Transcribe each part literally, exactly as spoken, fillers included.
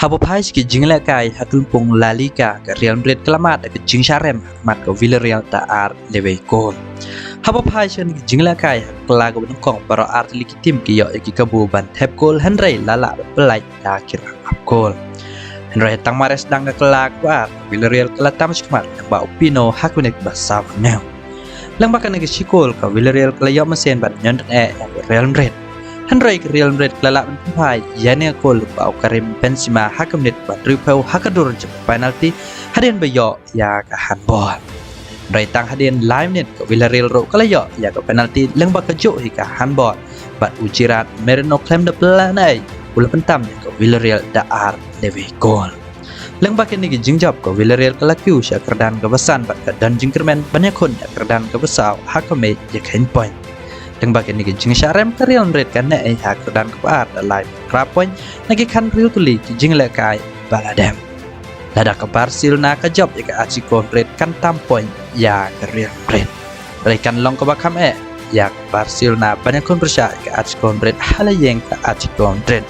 Haba phai sha ki jinglehkai ha ka lympung La Liga, ka Real Madrid ka la mad da ka jingshah rem ha khmat ka Villarreal da ar lewei kol. Haba phai sha ki jinglehkai ha ka kylla kaba nyngkong, baroh ar tylli ki tim ki ïoh ïa ki kabu ban thep kol, hynrei la lah ban pyllait da ki rangap kol. Hynrei tang mar sdang ka kylla kaba ar, ka Villarreal ka la tam shakhmat lyngba u Pino ha ka minit ba saw phew hynñiew. Lyngba kane ka shi kol, ka Villarreal ka la ïoh mynsiem ban ñion tyngeh ïa ka Real Madrid. Hynrei ka Real Madrid ka la lah ban pynphai ïa kane ka kol lyngba u Karim Benzema ha ka minit ba hynriewphew ha ka dur jong ka penalty, hadien ba ïoh ïa ka handball. Hynrei tang hadien lai minit, ka Villarreal ruh ka la ïoh ïa ka penalty lyngba kajuh hi ka handball, bad u Gerard Moreno khlem da pynlah naei u la pyntam ïa ka Villarreal da ar lewei kol. Lyngba kine ki jingjop, ka Villarreal ka la kiew sha kyrdan kaba san bad ka don jingkyrmen ban ïakhun ïa kyrdan kaba saw ha ka mei ïakheiñ point. Lyngba kine ki jingshah rem, ka Real Madrid ka neh ei ha kyrdan kaba ar da lai phra point na ki khathynriew tylli ki jinglehkai ba la dep. Lada ka Barcelona ka jop ïa ka Atletico Madrid, kan tam point ïa ka Real Madrid. Hynrei kan long kaba kham eh ïa ka Barcelona ban ïakhun pyrshah ïa ka Atletico Madrid ha la ïing ka Atletico Madrid.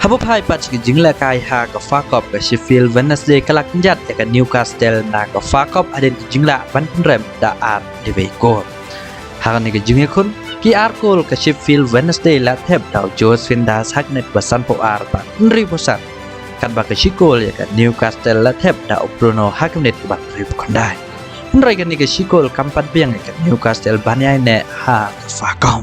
Haba phai pat sha ki jinglehkai ha ka F A Cup, ka Sheffield Wednesday ka la kynjat ïa ka Newcastle na ka F A Cup hadien ki jinglah ban pynrem da ar lewei kol. Ha kane ka jingïakhun, ki ar kol ka Sheffield Wednesday la thep da u Josephine Das ha ka minit ba sanphew ar bad hynriewphew san, katba ka shi kol ïa ka Newcastle la thep da u Bruno ha ka minit ba hynriewphew khyndai. Hynrei kane ka shi kol kam pat biang ïa ka Newcastle ban ïaineh ha ka F A Cup.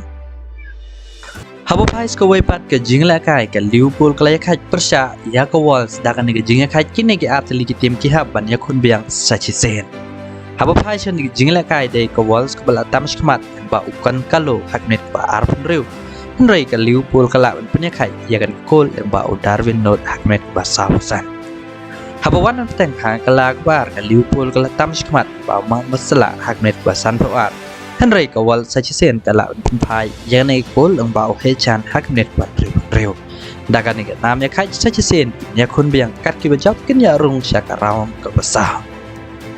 Haba phai sha kawei pat ka jinglehkai, ka Liverpool ka la ïakhaid pyrshah ïa ka Wolves. Da kane ka jingïakhaid, kine ki ar tylli ki tim ki hap ban ïakhun biang sa shisien. Haba phai sha kane ka jinglehkai, dei ka Wolves kaba la tam shakhmat lyngba u Goncalo ha ka minit ba arphew hynriew. Hynrei ka Liverpool ka lah ban pynïakhaid ïa kane ka kol lyngba u Darwin Nunez ha ka minit ba sawphew san. Haba wan ban bteng ha ka kylla kaba ar, ka Liverpool ka la tam shakhmat lyngba u Mohamed Salah ha ka minit ba sanphew ar. Hynrei ka Wolves sa shisien ka lah ban pynphai ïa kane ka kol lyngba u Hechan ha ka minit ba hynriewphew hynriew. Da kane ka nam ïakhaid, sa shisien kin ïakhun biang, kat kiba jop kin ïaid rung sha ka round kaba saw.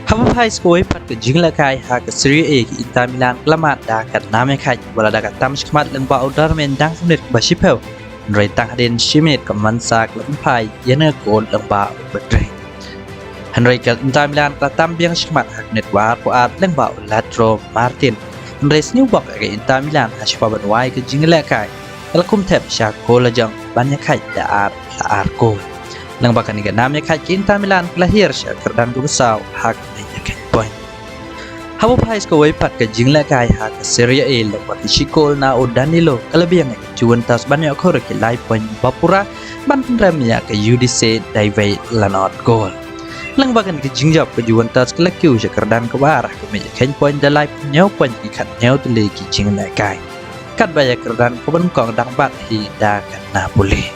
Haba phai sha kawei pat ka jinglehkai ha ka Serie A, ka Inter Milan ka la mad da ka nam ïakhaid, wat la da ka tam shakhmat lyngba u Darmian dang ha ka minit ba shiphew. Hynrei tang hadien shi minit ka Monza ka la pynphai ïa kane ka kol lyngba u Pedri. Hynrei ka Inter Milan ka la tam biang shakhmat ha ka minit ba arphew ar lyngba u Lautaro Martinez. Hynrei sniew bok ïa ka Inter Milan ha shuwa ban wai ka jinglehkai, ka la kum thep sha ka kol la jong ban ïakhaid da ar la ar kol. Lyngba kane ka nam ïakhaid, ka Inter Milan ka la hiar sha kyrdan kaba saw ha ka mei ïakheiñ point. Haba phai sha kawei pat ka jinglehkai ha ka Serie A, lyngba ka shi kol na u Danilo ka la biang ïa ka Juventus ban ïoh khur ïa ki lai point ba pura ban pynrem ïa ka Udinese da iwei la nod kol. Lyngba kane ka jingjop, ka Juventus ka la kiew sha kyrdan kaba ar ha ka mei ïakheiñ point da laiphew hynñiew point ha ki khathynñiew tylli ki jinglehkai. Katba ïa ka kyrdan kaba nyngkong dang bat hi da ka Napoli.